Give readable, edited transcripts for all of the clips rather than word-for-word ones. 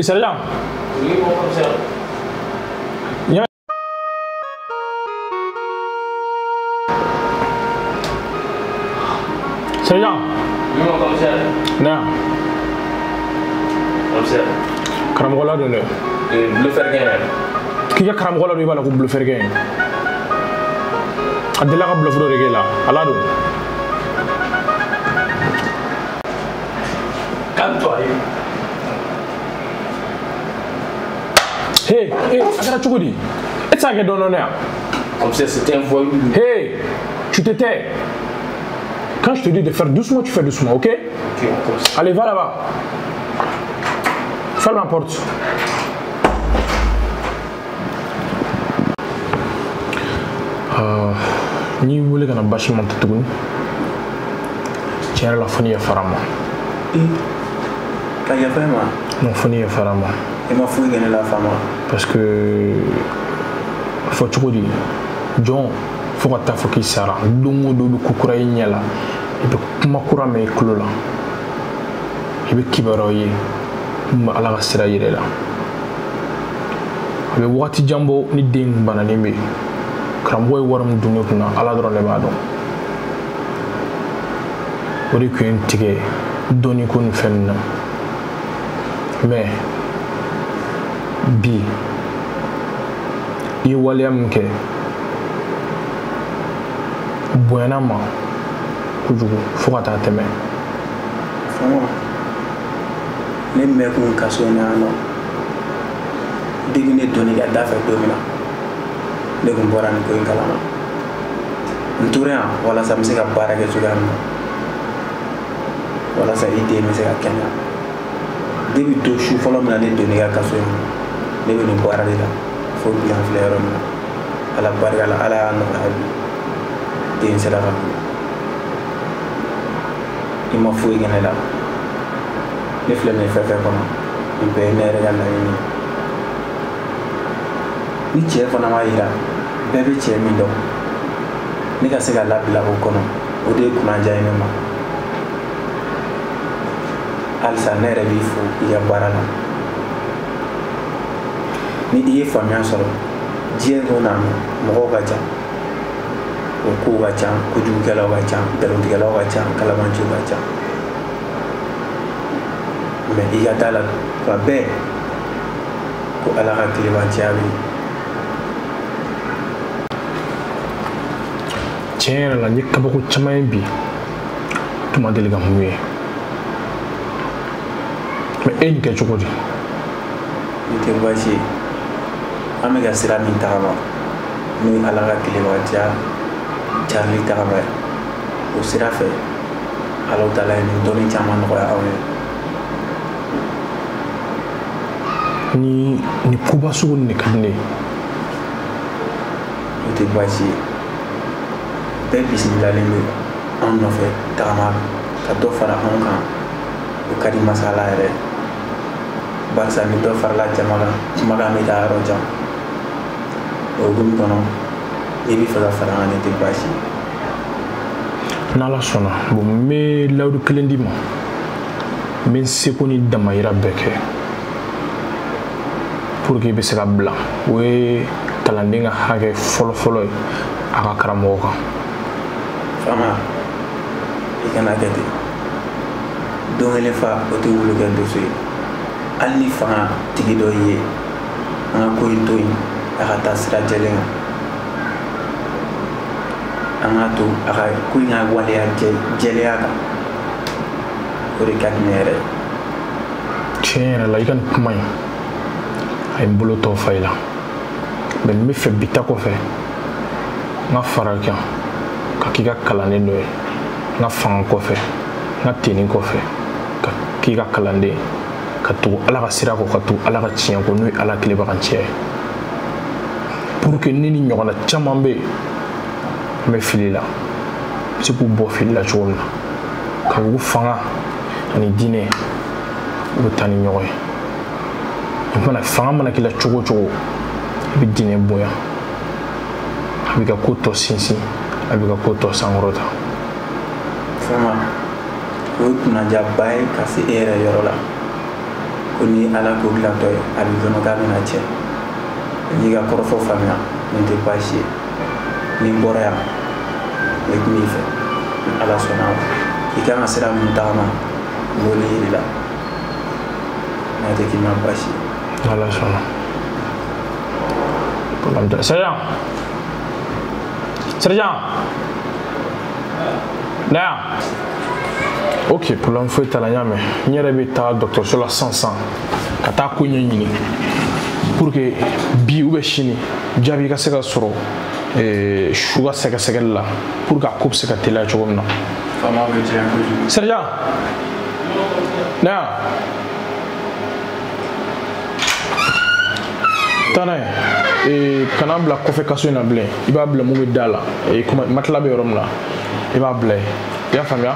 Et sergent? Oui, mon commissaire. Sergent? Oui, mon commissaire. Non. Commissaire. Karamɔgɔ la don dɛ. Bluffeur gɛn. K'i ka karamɔgɔ la don, i b'a la ko bluffeur gɛn. A delila ka bluff dɔ de k'e la, a la don. Calme-toi. Hey, hey, a kɛra cogo di? E tɛ se ka kɛ dɔɔnin dɔɔnin yan? Commissaire, c'était un voyou. Hey, tu te tais. Quand je te dis de faire doucement, tu fais doucement, ok? Ok, commissaire. Allez, va là-bas. Ferme la porte. N'i wele ka na basi ma tuguni, tiɲɛ yɛrɛ la fo ni yafara ma. Ka yafa e ma? Non, fo ni yafara ma. E ma foyi kɛ ne la faama. Parce que fɔ cogo di, jɔn fo ka taa fɔ k'i sara, don o don i bɛ ko kura ye ɲɛ la, i bɛ kuma kura mɛn i tulo la, i bɛ kibaruyaw ye mun bɛ Ala ka sira yira i la. A bɛ wagati jan bɔ ni den bananen bɛ yen. Karamɔgɔ ye wari min dun ne kunna, Ala dɔrɔn de b'a dɔn. O de tun ye n tigɛ dɔnni ko ni fɛn ninnu na. Mais bi i ye waleya min kɛ bonyana ma kojugu fo ka taa tɛmɛ. Faama, ne mɛn kun kaso in na yan nɔ, depuis ne donn'i ka da fɛ don min na, ne kun bɔra nin ko in kalama. N tora yan walasa n bɛ se ka baara kɛ cogoya min na, walasa i den bɛ se ka kɛnɛya. Depuis don su fɔlɔ min na ne donn'i ka kaso in kɔnɔ, ne bɛ nin baara de la fo bi an filɛ yɔrɔ min na. Ala barika la, Ala y'a nɔgɔya bi, den sera ka bila. I ma foyi kɛ ne la. Ne filɛ nin ye fɛn fɛn kɔnɔ, nin bɛɛ ye ne yɛrɛ ka laɲini ye. Ni cɛ fana ma yira, bɛɛ bɛ cɛ min dɔn, ne ka se ka labila o kɔnɔ, o de ye kunnaja ye ne ma. Halisa ne yɛrɛ b'i fo i ka baara la. Ni i ye faamuya sɔrɔ, diɲɛ kɔnɔ yan nɔ, mɔgɔw ka ca, o kow ka ca, kojugukɛlaw ka ca, nkalontigɛlaw ka ca, kalabanciw ka ca. Mais i ka da la tuma bɛɛ ko Ala ka tilebanciya bɛ yen. Tiɲɛ yɛrɛ la, n ye kabako caman ye bi, tun ma deli ka mun ye. Mais e ye nin kɛ cogo di? Nin tɛ baasi ye. An bɛ ka sira min tagama, n'o ye Ala ka tilebanciya carili tagama ye, o sira fɛ Alahu taala ye nin dɔnni caman nɔgɔya anw ye. Ni koba sugu nin de ka di ne ye. O tɛ baasi ye. Bɛɛ bisimilalen don anw nɔfɛ tagama ka dɔ fara anw kan, o ka di masala yɛrɛ ye. Barisa ni dɔ farala jama kan, kumakan bɛ taa yɔrɔ jan. O hukumu kɔnɔ, n'i bɛ fɛ ka fara an kan, ne tɛ baasi ye. N'Ala sɔnna, bon, n bɛ layidu kelen d'i ma. N bɛ n seko ni damayira bɛɛ kɛ pour que i bɛ se ka bila. O ye kalanden ka hakɛ fɔlɔ-fɔlɔ ye a ka karamɔgɔ kan. Faama, i kana kɛ ten. Don kelen fa, o tɛ wulu kɛ donso ye. Hali ni fanga tigi dɔ ye, an ka ko in to yen, a ka taa sira jɛlen kan. An k'a to a ka ko in ka waleya jɛlenya kan. O de ka di ne yɛrɛ ye. Tiɲɛ yɛrɛ la, i ka nin kuma in, a ye n bolo tɔ fa i la. Mais n bɛ fɛ bi ta kɔfɛ, n ka fara i kan, ka k'i ka kalanden dɔ ye. N ka fanga kɔfɛ, n ka tenni kɔfɛ, ka k'i ka kalanden, ka tugu Ala ka sira kɔ, ka tugu Ala ka tiɲɛ kɔ, n'o ye Ala tilebaga cɛ ye. Pour que ne ni ɲɔgɔnna caman bɛ yen, n bɛ fili la, n bɛ se k'u bɔ fili la cogo min na, ka u fanga ani diinɛ u bɛ taa ni ɲɔgɔn ye. I mana fanga mana k'i la cogo o cogo, i bɛ diinɛ bonya, a b'i ka ko tɔ sinsin, a b'i ka ko tɔ sankɔrɔta. Faama, o ye kunnadiyaba ye ka se e yɛrɛ yɔrɔ la. Ko ni Ala ko dilantɔ ye, a b'i kɔnɔ k'a bɛna tiɲɛ. N'i ka kɔrɔfɔ faamuya, nin tɛ baasi ye. Ni n bɔra yan, n bɛ kuma i fɛ. Ni Ala sɔnna a ma, i kan ka sira min tagama, n b'o de yir'i la. N'a tɛ k'i ma baasi ye. Ala sɔnna. Problème tɛ. Sergent! Sergent! Na yan. Ok, problème foyi t'a la, n y'a mɛn. N yɛrɛ bɛ taa dɔgɔtɔrɔso la sisan sisan ka taa ko ɲɛɲini pour que bi ou bien sini jaabi ka se ka sɔrɔ su ka sɛgɛsɛgɛli la pour que a ko bɛ se ka teliya cogo min na. Faama bɛ diya kojugu. Sergent! Na yan. Taa n'a ye. Kana bila kɔfɛ kaso in na bilen. I b'a bila mun bɛ da la. Matelas bɛ yɔrɔ min na, i b'a bila yen. I y'a faamuya?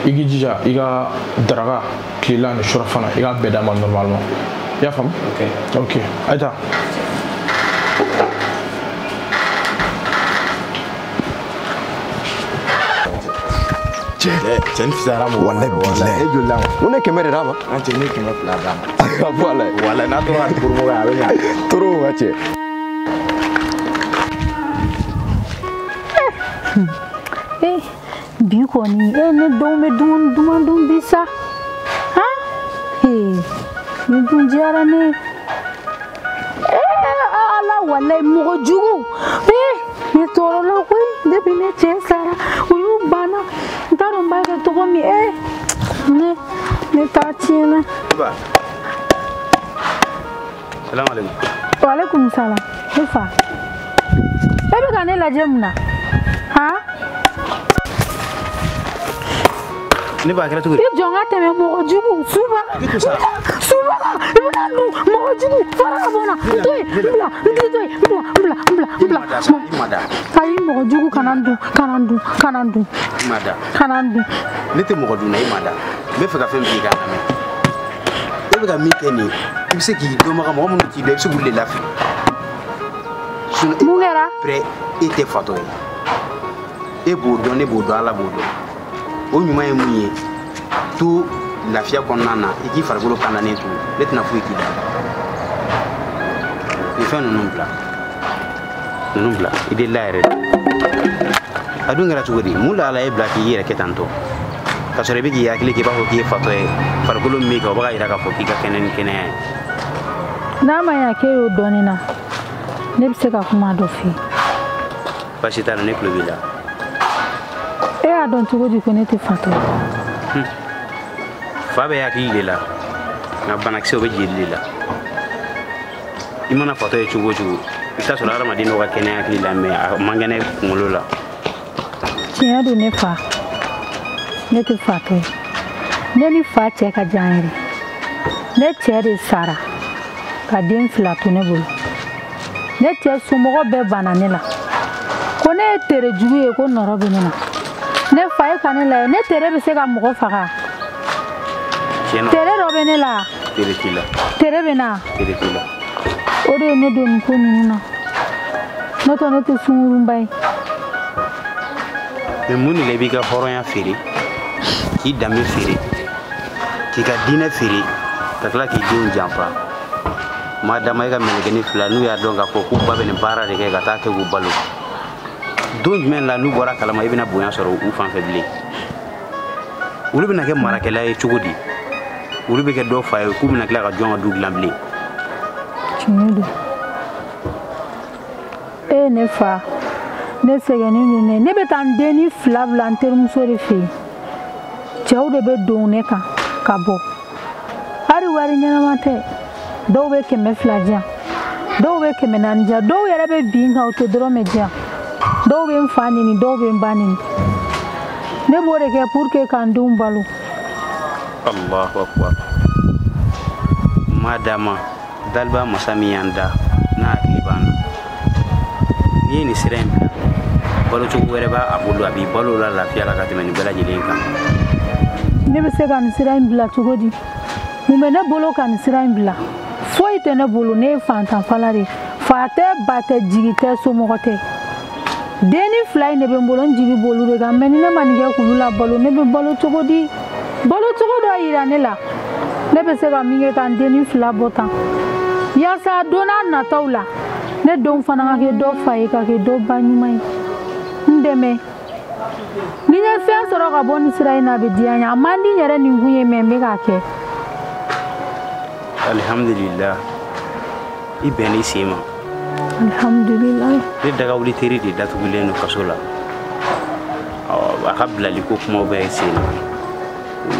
I k'i jija i ka daraka, tilela ani surafana, i k'a bɛɛ d'a ma normalement. I y'a faamu? Ok. Ok, a ye taa. Cɛ ni fisayara ma. Walayi bilayi. E joli d'a ma? N ko ne 100 de d'a ma. An cɛ ne ye 200 d'a ma. A bɔ a la. Walayi n'a tora ka toro a bɛ ɲa. Toro ka cɛ. Bi kɔni ne denw bɛ dumuni duman dun bi sa. Han? Nin dun diyara ne ye. Ala walayi mɔgɔ jugu. Ne tɔɔrɔla koyi depuis ne cɛ sara u y'u banna n t'a dɔn n b'a kɛ cogo min. Ne ta tiɲɛna. Salamu aleykum. Waaleykum salam. Ne fa. E bɛ ka ne lajɛ mun na? Han? Ne b'a kɛra cogo di? I jɔ n ka tɛmɛ mɔgɔ jugu subaga. Subaga i bɛna dun mɔgɔ jugu fara ka bɔ n na. N to yen, n bila, n to yen, n bila, n bila, n bila, n bila. I ma da. Ayi mɔgɔ jugu kana n dun, kana n dun, kana n dun. I ma da. Kana n dun. Ne tɛ mɔgɔ dun na, i ma da. N bɛ fɛ ka fɛn f'i ye k'a lamɛn. E bɛ ka min kɛ nin ye, i bɛ se k'i dɔnbaga mɔgɔ minnu t'i dɔn, i bɛ se k'olu de lafili. Mun kɛra? Après e tɛ fatɔ ye. E b'o dɔn, ne b'o dɔn, Ala b'o dɔn. O ɲuman ye mun ye, to lafiya kɔnɔna na, i k'i farikolo kandannen to, ne tɛna foyi k'i la. Nin fɛn ninnu bila, ninnu bila, i delila yɛrɛ de. A dun kɛra cogo di? Mun la Ala ye bila k'i yɛrɛ kɛ tan tɔ? K'a sɔrɔ i bɛ k'i hakili kɛ i b'a fɔ k'i ye fatɔ ye, farikolo min b'i kan o bɛ k'a jira k'a fɔ k'i ka kɛnɛ ni kɛnɛya ye. N'a ma ɲɛ k'e y'o dɔn ne na, ne bɛ se ka kuma dɔ f'i ye. Baasi t'a la, ne tulo b'i la. E y'a dɔn cogo di ko ne tɛ fatɔ ye? Fa bɛ hakili de la, nka banakisɛ o bɛ jeli de la. I mana fatɔ ye cogo o cogo, i bɛ t'a sɔrɔ hadamaden dɔw ka kɛnɛ hakili la, mɛ a man kɛnɛ kunkolo la. Tiɲɛ don ne fa, ne tɛ fatɔ ye. Ne ni fa cɛ ka jan yɛrɛ. Ne cɛ de sara ka den 2 to ne bolo. Ne cɛ somɔgɔ bɛɛ banna ne la. Ko ne ye tere jugu ye, ko nɔrɔ bɛ ne na. Ne fa ye ka ne lajɛ, ne tere bɛ se ka mɔgɔ faga. Tere dɔ bɛ ne la. Tere t'i la. Tere bɛ na. Tere t'i la. O de ye ne don nin ko ninnu na. N'o tɛ ne tɛ sunkurunba ye. Mɛ mun de la i b'i ka hɔrɔnya feere, k'i danbe feere, k'i ka diinɛ feere, ka tila k'i denw janfa? Maa dama i ka mɛlɛkɛnin 2 n'u y'a dɔn k'a fɔ k'u ba bɛ nin baara de kɛ ka taa kɛ k'u balo. Don jumɛn la n'u bɔra kalama i bɛna bonya sɔrɔ u fan fɛ bilen? Olu bɛna kɛ marakɛla ye cogo di? Olu bɛ kɛ dɔ fa ye k'u bɛna tila ka jɔn ka du dilan bilen? Tiɲɛ don. E ne fa, ne sɛgɛnnen don ne. Ne bɛ taa n denni 2 bila n terimuso de fɛ yen. Cɛw de bɛ don ne kan ka bɔ. Hali wari ɲɛnama tɛ. Dɔw bɛ 200 di yan, dɔw bɛ 400 di yan, dɔw yɛrɛ bɛ bin kan u tɛ dɔrɔmɛ di yan. Dɔw bɛ n fa neni, dɔw bɛ n ba neni. Ne b'o de kɛ pour que k'an denw balo. Allahu akbar. Madama daliba masa min y'an da n'a hakili b'an na, n'i ye nin sira in bila, balocogo wɛrɛ b'a bolo, a b'i balo la lafiya la ka tɛmɛ nin bɛɛ lajɛlen kan. Ne bɛ se ka nin sira in bila cogo di? Mun bɛ ne bolo ka nin sira in bila? Foyi tɛ ne bolo, ne ye fantanfala de ye. Fa tɛ, ba tɛ, jigi tɛ, somɔgɔ tɛ. Denni 2 in de bɛ n bolo, n jigi b'olu de kan. Mɛ ni ne ma nin kɛ k'olu labalo, ne bɛ balo cogo di? Balo cogo dɔ yira ne la. Ne bɛ se ka min kɛ ka n dennin fila bɔ tan yaasa don n'a nataw la ne denw fana ka kɛ dɔ fa ye ka kɛ dɔ ba ɲuman ye. N dɛmɛ ni n ye fɛn sɔrɔ ka bɔ nin sira in na a bɛ diya n ye. A man di n yɛrɛ nin kun ye mɛ n bɛ k'a kɛ. Alihamudulila, i bɛnn'i sen ma. Alihamudulila. Ne dagawuli teri de datugulen don kaso la. A ka bilali ko kumaw bɛ sen na.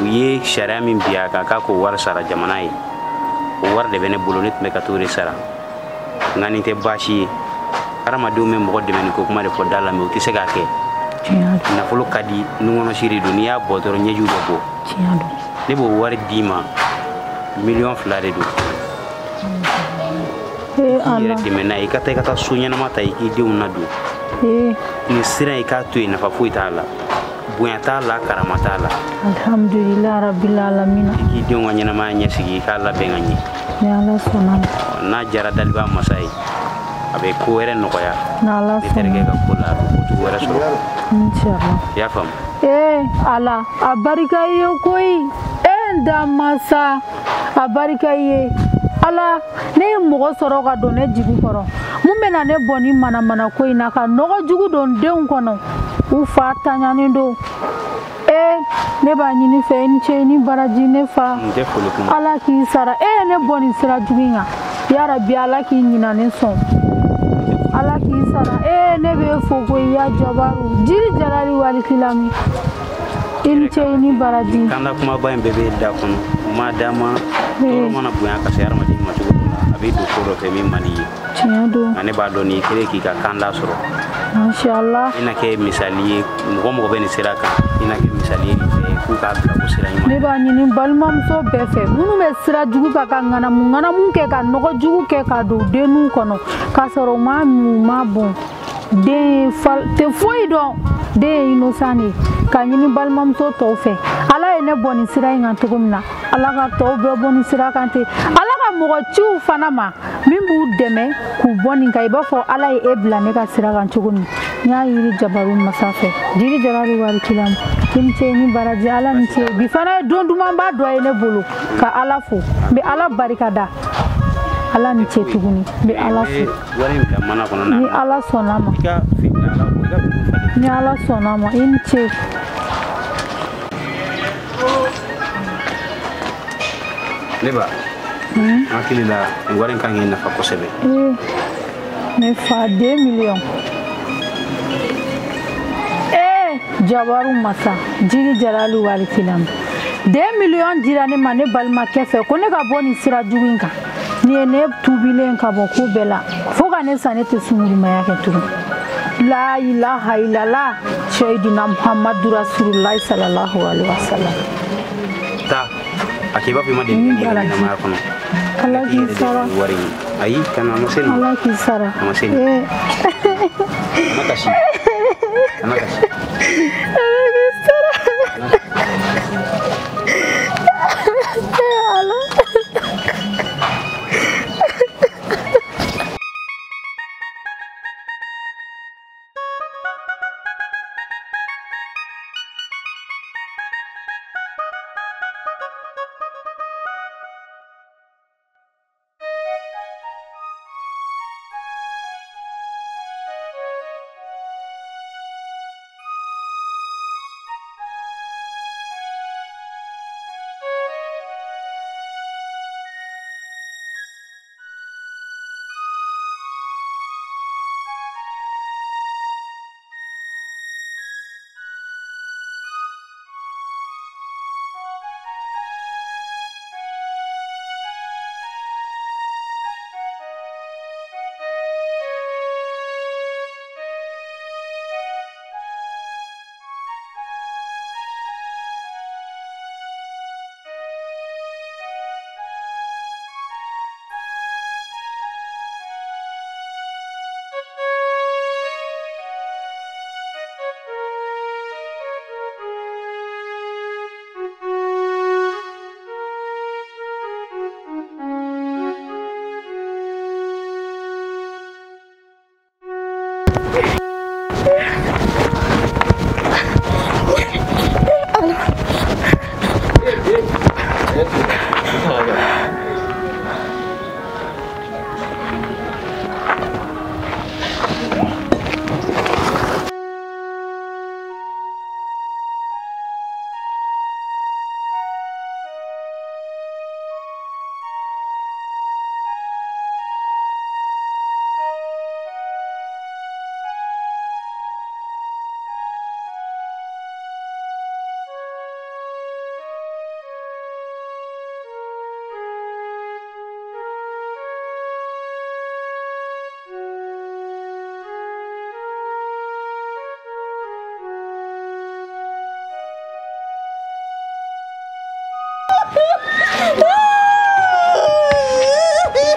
U ye sariya min bin a kan k'a k'o wari sara jamana ye, o wari de bɛ ne bolo, ne tun bɛ ka t'o de sara. Nka nin tɛ baasi ye. Hadamadenw bɛ mɔgɔ dɛmɛ ni ko kuma de fɔ da la, mɛ u tɛ se k'a kɛ. Nafolo ka di nunkɔnɔsi de don, n'i y'a bɔ dɔrɔn ɲɛjiw bɛ bɔ. Ne b'o wari d'i ma, 2 miliyɔn de don. I yɛrɛ dɛmɛ n'a ye, i ka taa so ɲɛnama ta i k'i denw ladon. Nin sira in i k'a to yen, nafa foyi t'a la, bonya t'a la, karama t'a la. Alhamdulilayi rabbil alamina. I k'i denw ka ɲɛnamaya ɲɛsigi, i k'a labɛn ka ɲɛ. Ni Ala sɔnna ma. N'a jara daliba masa ye, a bɛ ko wɛrɛ nɔgɔya. N'Ala sɔnna. Ne terikɛ ka ko la, a bɛ kojugu wɛrɛ sɔrɔ. Inshallah. I y'a faamu? Ala, a barika i ye koyi. N da masa, a barika i ye. Ala, ne ye mɔgɔ sɔrɔ ka don ne jigi kɔrɔ. Mun bɛna ne bɔ ni manamana ko in na ka nɔgɔ jugu don denw kɔnɔ. U fa taɲanen don. Ne b'a ɲini fɛ, i ni ce, i ni baraji ne fa. N tɛ foli kuma. Ala k'i sara. E ye ne bɔ nin sira jugu in kan. Yarabi Ala k'i ɲina ne sɔn. Ala k'i sara. Ne b'e fo koyi ya jabaru. Jiri jalali walikilami. I ni ce, i ni baraji. Kanda kumaba in bɛɛ bɛ da kɔnɔ. Ma d'a ma, tɔɔrɔ mana bonya ka se hadamaden ma cogo dɔ la, a bɛ don ko dɔ fɛ min man di i ye. Tiɲɛ don. Nka ne b'a dɔn n'i kɛlen k'i ka kanda sɔrɔ. Mashallah. I na kɛ misali ye, mɔgɔ mɔgɔ bɛ nin sira kan, i na kɛ misali ye nin bɛɛ ye k'u k'a bila ko sira ɲuman. Ne b'a ɲini balimamuso bɛɛ fɛ, minnu bɛ sira jugu kan ka ŋanamu ŋanamu kɛ ka nɔgɔ jugu kɛ ka don denninw kɔnɔ k'a sɔrɔ u m'a min u m'a bɔn. Den tɛ foyi dɔn, den ye innocent de ye. K'a ɲini balimamuso tɔw fɛ, Ala ye ne bɔ nin sira in kan cogo min na, Ala ka tɔw bɛɛ bɔ nin sira kan ten. Ala ka mɔgɔ ciw fana ma min b'u dɛmɛ k'u bɔ nin kan, i b'a fɔ Ala ye e bila ne ka sira kan cogo min. N y'a yiri jabaru masa fɛ, jiri jalali wari kila ma. I ni ce, i ni baraji, Ala ni ce. Bi fana ye don dumanba dɔ ye ne bolo ka Ala fo. N bɛ Ala barika da. Ala ni ce tuguni, n bɛ Ala fo. Ni Ala sɔnna ma. Ni Ala sɔnna ma, i ni ce. Ne ba, n hakili la nin wari in kan k'i nafa kosɛbɛ. Ne fa 2 millions. Jabaru masa, jiri jalali wari kilam. 2 millions dira ne ma ne balimakɛ fɛ ko ne ka bɔ nin sira jugu in kan. Nin ye ne tuubilen ka bɔ ko bɛɛ la. Fo ka ne sa ne tɛ sungurumaya kɛ tugun. La ilaha illallah, Sayyidina Muhammadu Rasulullah sallallahu alaihi wasallam. Ta, a k'i b'a fɔ i ma deli ka ɲɛnamaya kɔnɔ. Ala k'i sara. Wari in. Ayi, kana a ma se nin. Ala k'i sara. A ma se nin. Kana kasi. Kana kasi. Ala k'i sara. Ala.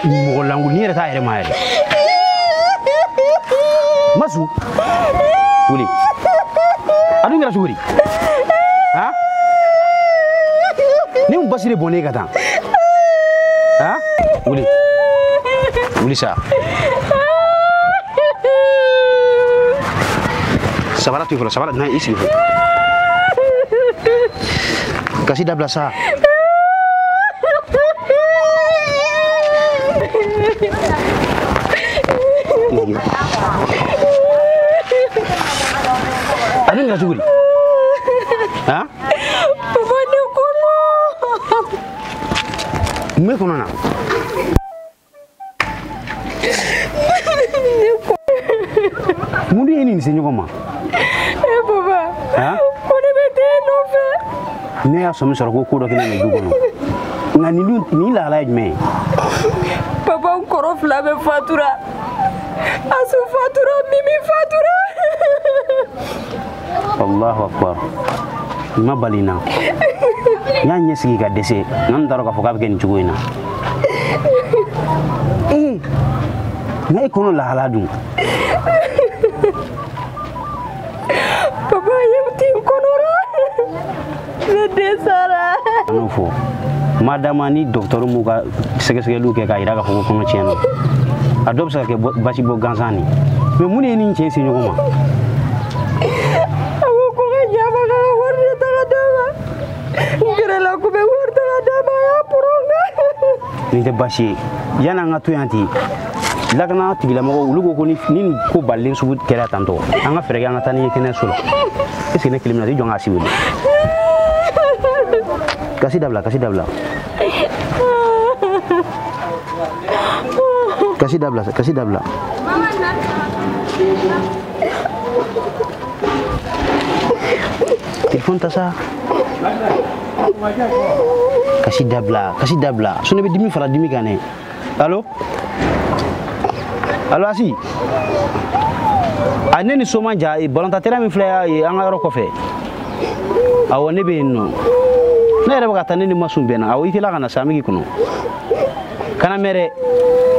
Mɔgɔ lankolon yɛrɛ t'a yɛrɛ ma yɛrɛ. Masu wuli a dun kɛra cogo di? Han, ni mun basi de bɔnnen ka taa? Han, wuli wuli sa, sabara to yen fɔlɔ, sabara na i sigi fɔlɔ, kasi dabila sa. A dun kɛra cogo di? Han? Papa ne kɔnɔ. Mun bɛ kɔnɔ na? Ne kɔnɔ. Mun dun ye nin se ɲɔgɔn ma? Eh papa. Han? Ko ne bɛ den nɔfɛ. Ne y'a sɔmi sɔrɔ ko dɔ kɛlen bɛ du kɔnɔ. Nka nin dun nin lahala ye jumɛn ye? Papa n kɔrɔ fila bɛɛ fatura. Asu fatura, Mimi fatura. Allahu akbar. Nin ma bali n na. N y'a ɲɛsigi ka dɛsɛ. Nka n t'a dɔn k'a fɔ k'a bɛ kɛ nin cogo in na. Ee, nka e kɔnɔ lahala dun? Papa ye tin kɔnɔ rɔ. Ne den sara. An y'o fɔ. Madama ni dɔgɔtɔrɔ m'u ka sɛgɛsɛgɛliw kɛ k'a jira k'a fɔ ko kɔnɔ tiɲɛna. A dɔw bɛ se ka kɛ basi bɔ gansan de. Mais mun de ye nin cɛ se ɲɔgɔn ma? A ko ko ka ɲa ma k'a ka wari de ta ka d'a ma. N gɛrɛla ko bɛ wari ta ka d'a ma, a y'a pɔrɔn n kan. Nin tɛ baasi ye. Yanni an ka to yan ten, lakana tigilamɔgɔw olu ko ko ni nin ko balilen sugu kɛra tantɔ, an ka fɛɛrɛ kɛ an ka taa n'i ye kɛnɛyaso la. Est ce que ne kelen bɛna i jɔ n ka si wele? Kasi dabila, kasi dabila. Kasi dabila, kasi dabila. Telefɔni ta sa. Kasi dabila, kasi dabila. Sinon i bɛ dimi fara dimi kan dɛ. Allo? Allo Asi? A ne ni Soma ja balontan terrain min filɛ ye an ka yɔrɔ kɔfɛ. Awɔ ne bɛ yen nɔ. Ne yɛrɛ bɛ ka taa ne ni Masu bɛnna. Awɔ i teliya ka na sa an bɛ k'i kɔnɔ. Kana mɛn dɛ.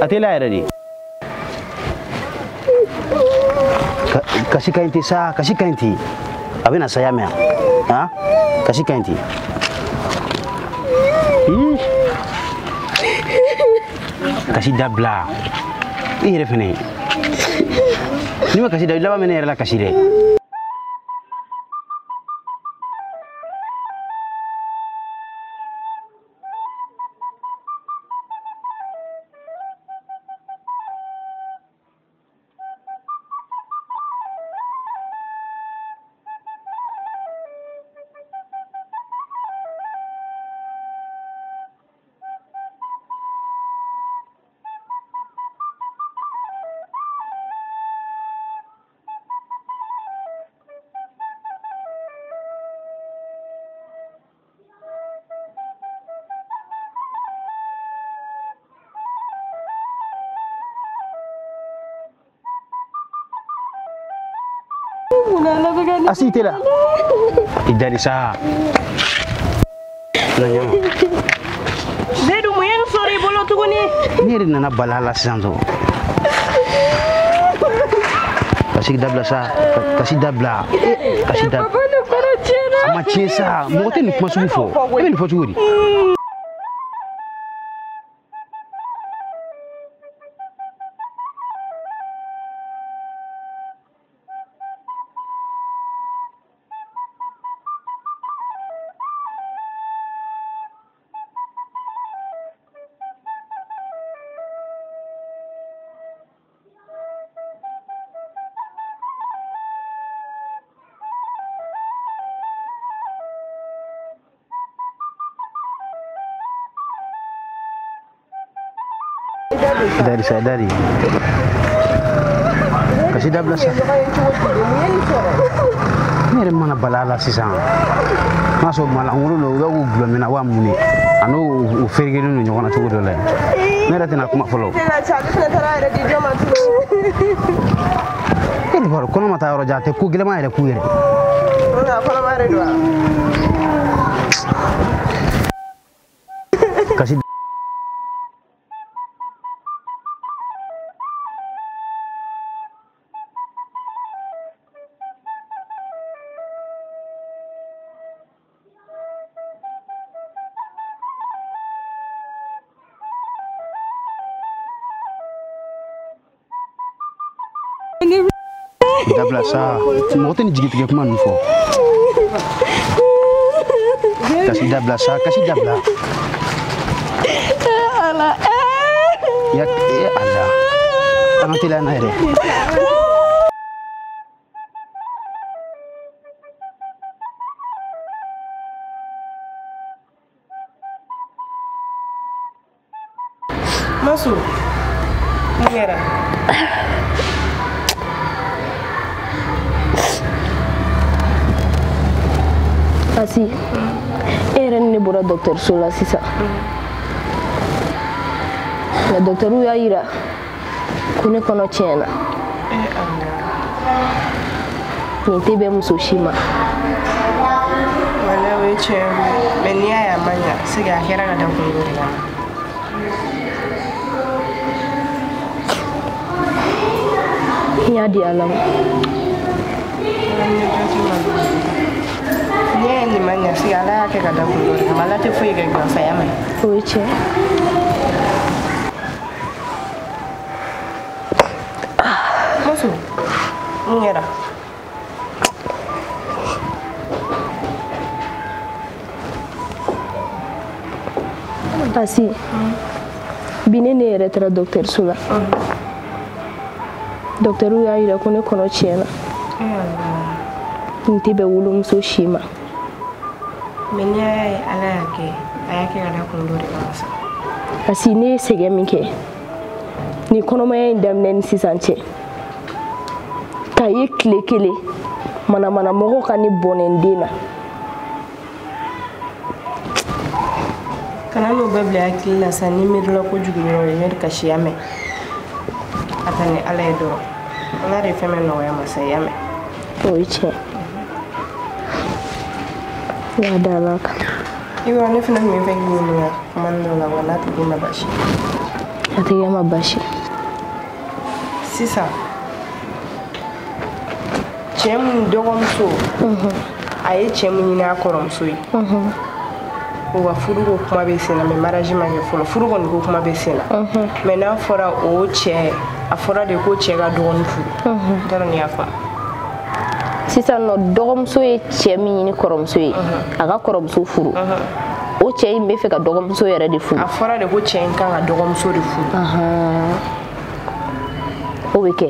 A teliya yɛrɛ de. Kasi ka ɲi ten sa, kasi ka ɲi ten. A bɛ na saya mɛn yan. Han? Kasi ka ɲi ten. Ii. Kasi dabila. I yɛrɛ fɛnɛ. N'i ma kasi da, i laban bɛ ne yɛrɛ la kasi dɛ. Asi tɛ la. I dali sa. Na ɲama. Zedu mun ye nin sɔrɔ i bolo tuguni? Ne yɛrɛ nana bala la sisan dɔrɔn. Kasi dabila sa, kasi dabila. Kasi dabila. Papa ne kɔnɔ tiɲɛna. A ma tiɲɛ sa, mɔgɔ tɛ nin kuma sugu fɔ. E bɛ nin fɔ cogo di? Dari sa dari. Kasi dabila sa. Ne yɛrɛ mana bala la sisan. N'a sɔrɔ malangolo lo u bɛ k'u gulɔ min na wa mun de a n'o u ferekelen don ɲɔgɔn na cogo dɔ la ne yɛrɛ tɛna kuma fɔlɔ. E de b'a dɔn kɔnɔ ma taa yɔrɔ jan a tɛ ko gɛlɛman yɛrɛ k'u yɛrɛ. Kasi dabila sa mɔgɔ tɛ nin jigitigɛ kuma ninnu fɔ kasi dabila sa kasi dabila ya ala an ka teliya n'a yɛrɛ. Masu, mun kɛra? Asi, e yɛrɛ ni ne bɔra dɔgɔtɔrɔso la sisan. Nka dɔgɔtɔrɔw y'a yira ko ne kɔnɔ tiɲɛna. Nin tɛ bɛn muso si ma. Walayi o ye tiɲɛ ye mɛ n'i y'a ye a ma ɲa c'est que a kɛra ka da kun dɔ de kama. N y'a di Ala ma. N'i y'a ye nin ma ɲa c'est que Ala y'a kɛ ka da kun dɔ de kama. Ala tɛ foyi kɛ gansan ye mɛ. O ye tiɲɛ ye. Muso, mun kɛra? Asi, bi ne yɛrɛ taara dɔgɔtɔrɔso la. Dɔgɔtɔrɔw y'a yira ko ne kɔnɔ tiɲɛna. Nin tɛ bɛn wolomuso si ma. Mɛ n'i y'a ye Ala y'a kɛ, a y'a kɛ ka da kun dɔ de kama sa. Asi, ne ye sɛgɛn min kɛ nin kɔnɔmaya in daminɛ ni sisan cɛ, k'a ye tile kelen manamanamɔgɔ ka ne bɔnɛ n den na. Kana n'o bɛɛ bila hakili la sa n'i miirila kojugu dɔrɔn i bɛ kasi ya mɛn. A ta ni Ala ye dɔrɔn. Ala de ye fɛn bɛɛ nɔgɔya masa ye ya mɛn. O ye tiɲɛ. N y'a da Ala kan. I b'a dɔn ne fana tun bɛ fɛ k'i ɲininka kuma dɔ la wa n'a tigi ma baasi. A tigi ma baasi. Sisan cɛ mun dɔgɔmuso a ye cɛ mun ɲini a kɔrɔmuso ye. U ka furu ko kuma bɛ sen na mɛ mariage ma kɛ fɔlɔ furu kɔni ko kuma bɛ sen na mɛ n'a fɔra o cɛ a fɔra de ko cɛ ka dɔgɔnin furu n t'a dɔn n'i y'a faamu. Sisan nɔ dɔgɔmuso ye cɛ min ɲini kɔrɔmuso ye a ka kɔrɔmuso furu o cɛ in bɛ fɛ ka dɔgɔmuso yɛrɛ de furu. A fɔra de ko cɛ in kan ka dɔgɔmuso de furu. O bɛ kɛ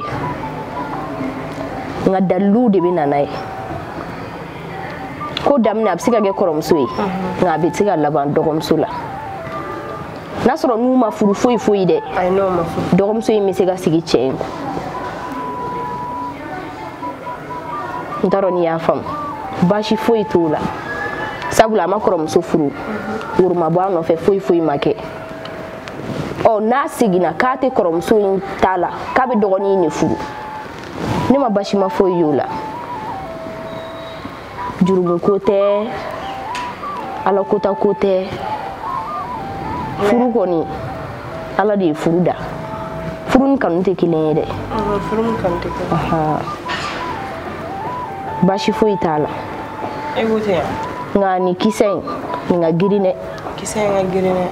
nka daliluw de bɛ na n'a ye. Ko daminɛ a bɛ se ka kɛ kɔrɔmuso ye nka a bɛ se ka laban dɔgɔmuso la n'a sɔrɔ n'u ma furu foyi foyi dɛ dɔgɔmuso in bɛ se ka sigi cɛ in kun. N t'a dɔn n'i y'a faamu baasi foyi t'o la sabula a ma kɔrɔmuso furu woro ma bɔ a nɔfɛ foyi foyi ma kɛ ɔ n'a seginna k'a tɛ kɔrɔmuso in ta la k'a bɛ dɔgɔnin in de furu ne ma baasi ma foyi y'o la. Jurumu ko tɛ Ala kota ko tɛ furu kɔni Ala de ye furu da furu ni kanu tɛ kelen ye dɛ. Furu ni kanu tɛ kelen ye. Baasi foyi t'a la. E ko ten yan. Nka nin kisɛ in nin ka girin dɛ. Kisɛ in ka girin dɛ.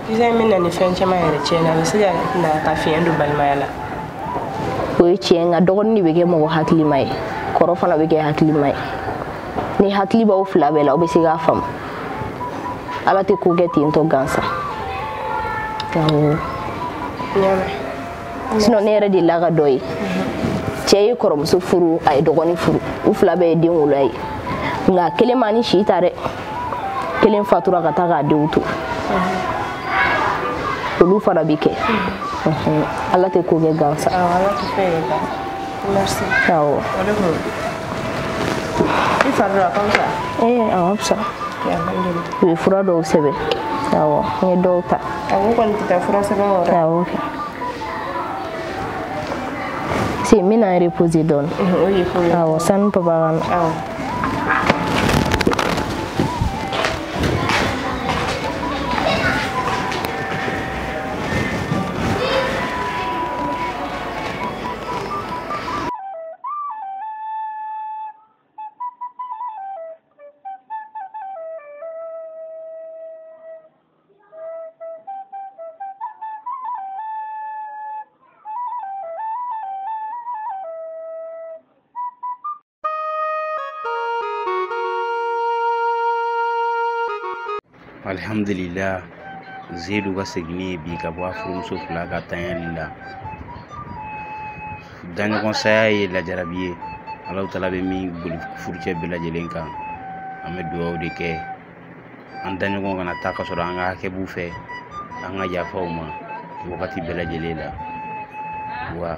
Kisɛ in bɛ na ni fɛn caman yɛrɛ tiɲɛ na a bɛ se ka na ka fiɲɛ don balimaya la. O ye tiɲɛ nka dɔgɔnin de bɛ kɛ mɔgɔ hakilima ye. Kɔrɔ fana bɛ kɛ hakilima ye ni hakili b'aw fila bɛɛ la aw bɛ se k'a faamu Ala tɛ ko kɛ ten tɔ gansan. Awɔ. Sinon ne yɛrɛ delila ka dɔ ye cɛ ye kɔrɔmuso furu a ye dɔgɔnin furu u fila bɛɛ ye den wolo a ye nka kelen ma ni si ta dɛ kelen fatura ka taa k'a denw to. Olu fana bɛ kɛ. Ala tɛ ko kɛ gansan. Awɔ, Ala tɛ fɛn kɛ gansan. Merci. Awɔ. O de kun. I fari dɔ a ka fisa? Ee, a ka fisa. Alhamdulilah. U ye fura dɔw sɛbɛn. Awɔ, n ye dɔw ta. Awɔ, o kɔni tɛ taa fura sɛbɛn kɔ dɛ. Awɔ kɛ. Si, n bɛna n reposer dɔɔni. O ye ko ye. Awɔ, sani papa ka na. Awɔ. Alhamdulillah, Zedu ka seginni ye bi ka bɔ a furumuso fila ka tanyali la. Daɲɔgɔnsaya ye lajarabi ye. Alahu taala bɛ min boli furucɛ bɛɛ lajɛlen kan. An bɛ dugawu de kɛ an daɲɔgɔn kana taa ka sɔrɔ an ka hakɛ b'u fɛ, an ka yafa u ma wagati bɛɛ lajɛlen la. Wa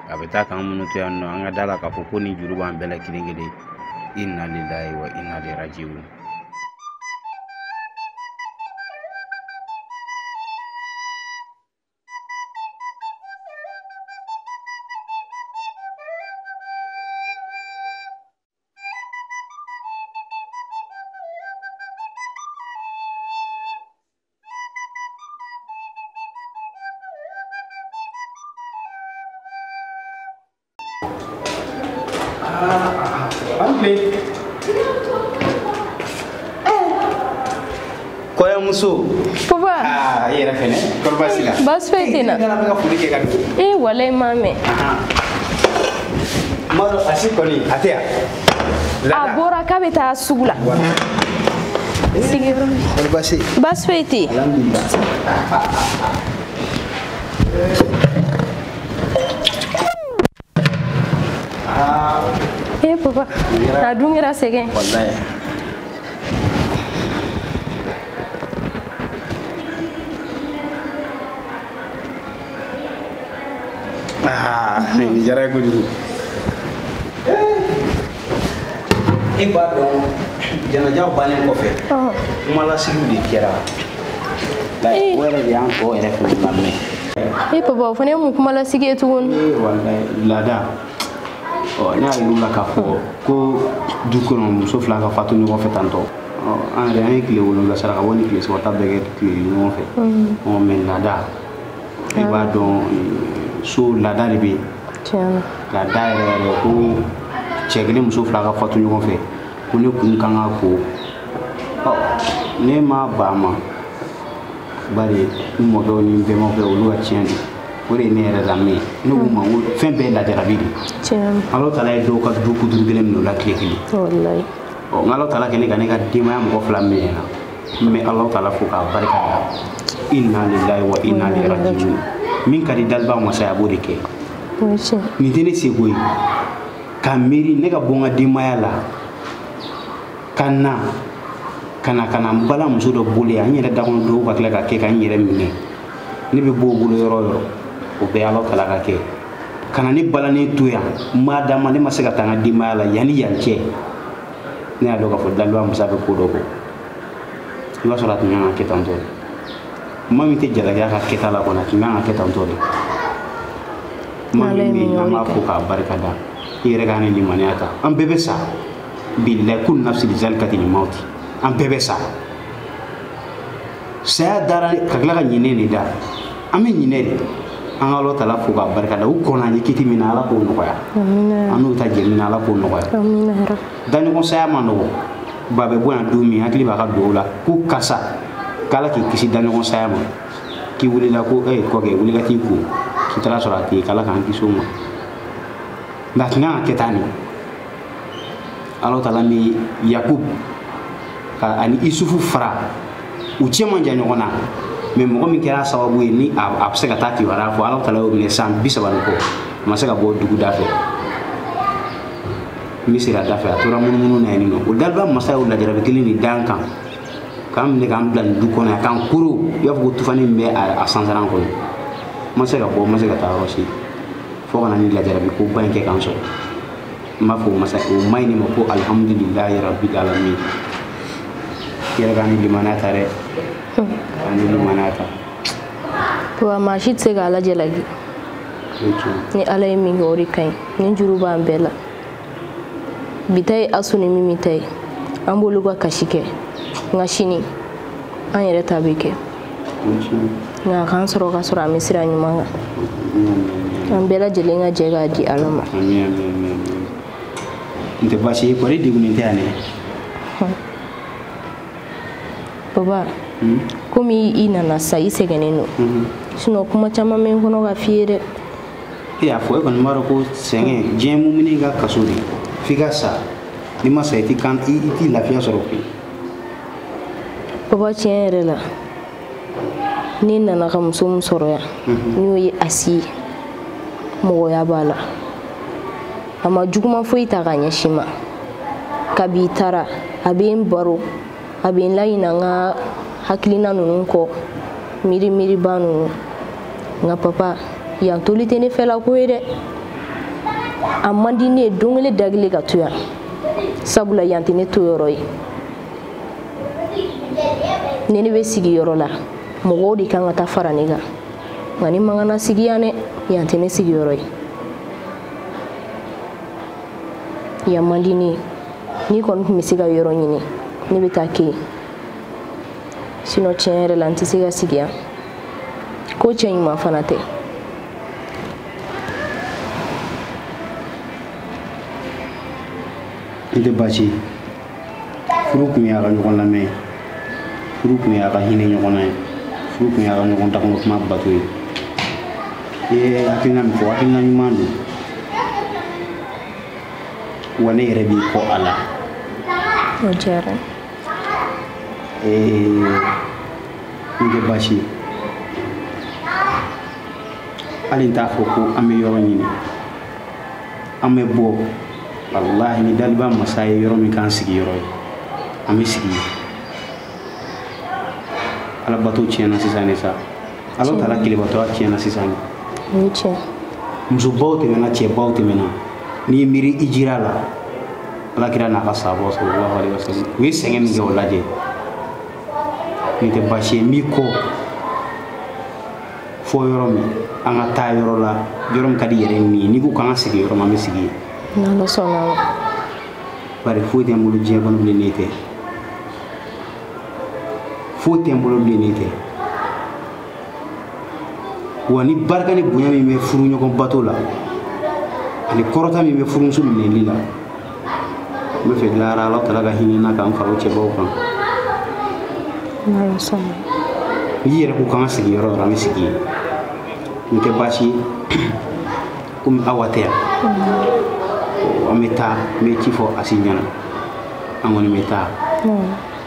a bɛ taa k'an minnu to yan nɔ, an ka da la k'a fɔ ko nin juru b'an bɛɛ la kelen kelen. Inna lillahi wa inna ilaihi rajiun. Kɔɲɔmuso. Papa. Aa, i yɛrɛ fɛnɛ, kɔri baasi la? Baasi foyi tɛ n na. I nana bɛ ka foli kɛ ka don. Ee, walayi n m'a mɛn. N b'a dɔn a si kɔni a tɛ yan. A bɔra k'a bɛ taa sugu la. Sigiyɔrɔ. Kɔri baasi? Baasi foyi tɛ yen. Alhamdulilah. Ee papa, a dun kɛra sɛgɛn. Walayi. Aa, nin diyara n ye kojugu. E b'a dɔn janajaw bannen kɔfɛ, kumalasigiw de kɛra. O yɛrɛ de y'an tɔ yɛrɛ fana lamɛn. Ee papa, o fana ye mun kumalasigi ye tuguni? Ee walayi, laada. Ɔ, ne y'a yir'u la k'a fɔ ko du kɔnɔ muso fila ka fatu ɲɔgɔn fɛ tantɔ. Ɔ, an yɛrɛ an ye tile 7 saraka bɔ ni tile 3 ta bɛɛ kɛ tile ɲɔgɔn fɛ. Ɔ, mɛ laada, i b'a dɔn so laada de bɛ yen. Tiɲɛ na. Laada yɛrɛ yɛrɛ ko cɛ kelen muso fila ka fatu ɲɔgɔn fɛ, ko ne kun kan ka ko. Ɔ, ne ma ban a ma, bari n mɔkɛw ni n bɛnbakɛw olu ka tiɲɛ don. O de ye ne yɛrɛ lamɛn. Ne k'u ma ko fɛn bɛɛ ye lajarabi de ye. Tiɲɛ na. Alahu taala ye dɔw ka du kuturu kelen minɛ o la tile kelen. Walayi. Ɔ, nka Alahu taala kɛlen ka ne ka denbaya mɔgɔ fila minɛ n na, n bɛ Alahu taala fo k'a barika da. Inna lillahi wa inna ilaihi rajiun. Min ka di daliba masa ye, a b'o de kɛ. O ye tiɲɛ. Nin tɛ ne seko ye. Ka miiri ne ka bɔ n ka denbaya la, ka na ka na n balimamuso dɔ bolo yan, n yɛrɛ da kɔnɔ dɔw ka tila ka kɛ ka n yɛrɛ minɛ. Ne bɛ bɔ o bolo yɔrɔ o yɔrɔ, o bɛɛ Alahu taala ka kɛ. Ka na ne balannen to yan, n m'a d'a ma, ne ma se ka taa n ka denbaya la yanni yan cɛ. Ne y'a dɔn k'a fɔ daliba masa bɛ ko dɔ kɔ. I b'a sɔrɔ a tun kan ka kɛ tan tɔ de. Maa min tɛ jalaki a ka kɛta la kɔni, a tun kan ka kɛ tan tɔ de. Maa min bɛ yen, an b'a fo k'a barika da. I yɛrɛ k'a ni limaniya ta. An bɛɛ bɛ sa. Bilahi kullu nafsin zalikatil mawti. An bɛɛ bɛ sa. Saya dara ka tila ka ɲinɛ de da. An bɛ ɲinɛ de. An ka Alahu taala fo k'a barika da. U kɔnna an ye kiti min na, Ala k'o nɔgɔya. Amina. An n'u ta jɛ min na, Ala k'o nɔgɔya. Amina yarabi. Daɲɔgɔn saya ma nɔgɔ. Ba bɛ bɔ yan don min, hakili b'a ka duwawu la ko karisa, k'Ala k'i kisi daɲɔgɔn saya ma. K'i wulila ko kɔkɛ, wuli ka t'i ko. K'i taara sɔrɔ a tɛ yen, k'Ala k'an kisi o ma. Nka a tun kan ka kɛ tan de. Alahu taala ni Yakub ka ani Isufu fara, u cɛ man jan ɲɔgɔn na. Mɛ mɔgɔ min kɛra sababu ye ni a bɛ se ka taa kibaruya fɔ, Alahu taala y'o minɛ san 30 ni kɔ, a ma se ka bɔ dugu da fɛ. Misira da fɛ, a tora munumunu na yen nɔ. O daliba masa y'o lajarabi kelen de d'an kan. K'an minɛ k'an bila nin du kɔnɔ yan k'an koro i b'a fɔ ko tufani min bɛ a sansaran kɔnɔ. N ma se ka bɔ, n ma se ka taa yɔrɔ si. Fo ka na ni lajarabi ko ba in kɛ k'an sɔrɔ. N b'a fɔ o masa o ma ɲi ne ma ko alihamudulilayi rabil alamin. I yɛrɛ k'an ni limaniya ta dɛ. K'an ni limaniya ta. Papa, maa si tɛ se k'a lajalaki. Ni Ala ye min kɛ o de ka ɲi. Ni juru b'an bɛɛ la. Bi ta ye Asu ni Mimi ta ye. An b'olu ka kasi kɛ. Nka sini an yɛrɛ ta bɛ kɛ. Nka a k'an sɔrɔ ka sɔrɔ an bɛ sira ɲuman kan. An bɛɛ lajɛlen ka jɛ k'a di Ala ma. N tɛ baasi ye kɔri degunnen tɛ yan dɛ. Papa, komi i nana sa i sɛgɛnnen don. Sinon kuma caman bɛ n kɔnɔ ka f'i ye dɛ. E y'a fɔ e kɔni b'a dɔn ko sɛgɛn diɲɛ mumuni ka kaso de f'i ka sa n'i ma sa i t'i kan i t'i lafiya sɔrɔ koyi. Papa, tiɲɛ yɛrɛ la ne nana ka muso min sɔrɔ yan n'o ye Asi ye, mɔgɔya b'a la. A ma juguman foyi ta k'a ɲɛsin n ma. Kabi i taara a bɛ n baro, a bɛ n laɲina n ka hakilina ninnu kɔ, miiri miiriba ninnu. Nka papa, yan toli tɛ ne fɛla ko ye dɛ. A man di ne ye don kelen da kelen ka to yan, sabula yan tɛ ne to yɔrɔ ye. Ni ne bɛ sigi yɔrɔ la, mɔgɔw de kan ka taa fara ne kan. Nka ni man kan na sigi yan dɛ, yan tɛ ne sigiyɔrɔ ye. Yan man di ne ye. N'i kɔni tun bɛ se ka yɔrɔ ɲini, ne bɛ taa kɛ yen. Sinon tiɲɛ yɛrɛ la n tɛ se ka sigi yan. Ko cɛ ɲuman fana tɛ. N tɛ baasi ye. Furu kun y'a ka ɲɔgɔn lamɛn ye. Furu kun y'a ka hinɛ ɲɔgɔn na ye. Furu kun y'a ka ɲɔgɔn dakɔnɔ kuma bato ye. I ye hakilina min fɔ, hakilina ɲuman don. Wa ne yɛrɛ b'i kɔ a la. O diyara n ye. N tɛ baasi ye. Hali n t'a fɔ ko an bɛ yɔrɔ ɲini. An bɛ bɔ. Walahi ni daliba masa ye yɔrɔ min k'an sigiyɔrɔ ye, an bɛ sigi yen. Alabato tiɲɛna sisan de sa. Ala taala kelebatɔya tiɲɛna sisan de. O ye tiɲɛ. Musobaw tɛmɛna, cɛbaw tɛmɛna. N'i ye miiri i jira la, Ala kira n'a ka sahabaw sallallahu alaihi wasallam, u ye sɛgɛn min kɛ o lajɛ. Nin tɛ baasi ye, n b'i kɔ fɔ yɔrɔ min, an ka taa yɔrɔ la, yɔrɔ min ka di yɛrɛ ni ye. N'i ko k'an ka sigi yɔrɔ min, an bɛ sigi yen. N'Ala sɔnna a ma. Bari foyi tɛ n bolo diɲɛ kɔnɔ bilen n'e tɛ. Foyi tɛ n bolo bilen n'e tɛ. Wa ni barika ni bonya min bɛ furu ɲɔgɔn bato la, ani kɔrɔta min bɛ furumuso minɛli la, n bɛ fɛ lahara Ala taala ka hinɛ n na k'an fara o cɛbaw kan. N'Ala sɔnna. N'i yɛrɛ ko k'an ka sigi yɔrɔ o yɔrɔ, an bɛ sigi yen. Nin tɛ baasi ye. Komi Awa tɛ yan. An bɛ taa, n bɛ ci fɔ Asi ɲɛna. An kɔni bɛ taa.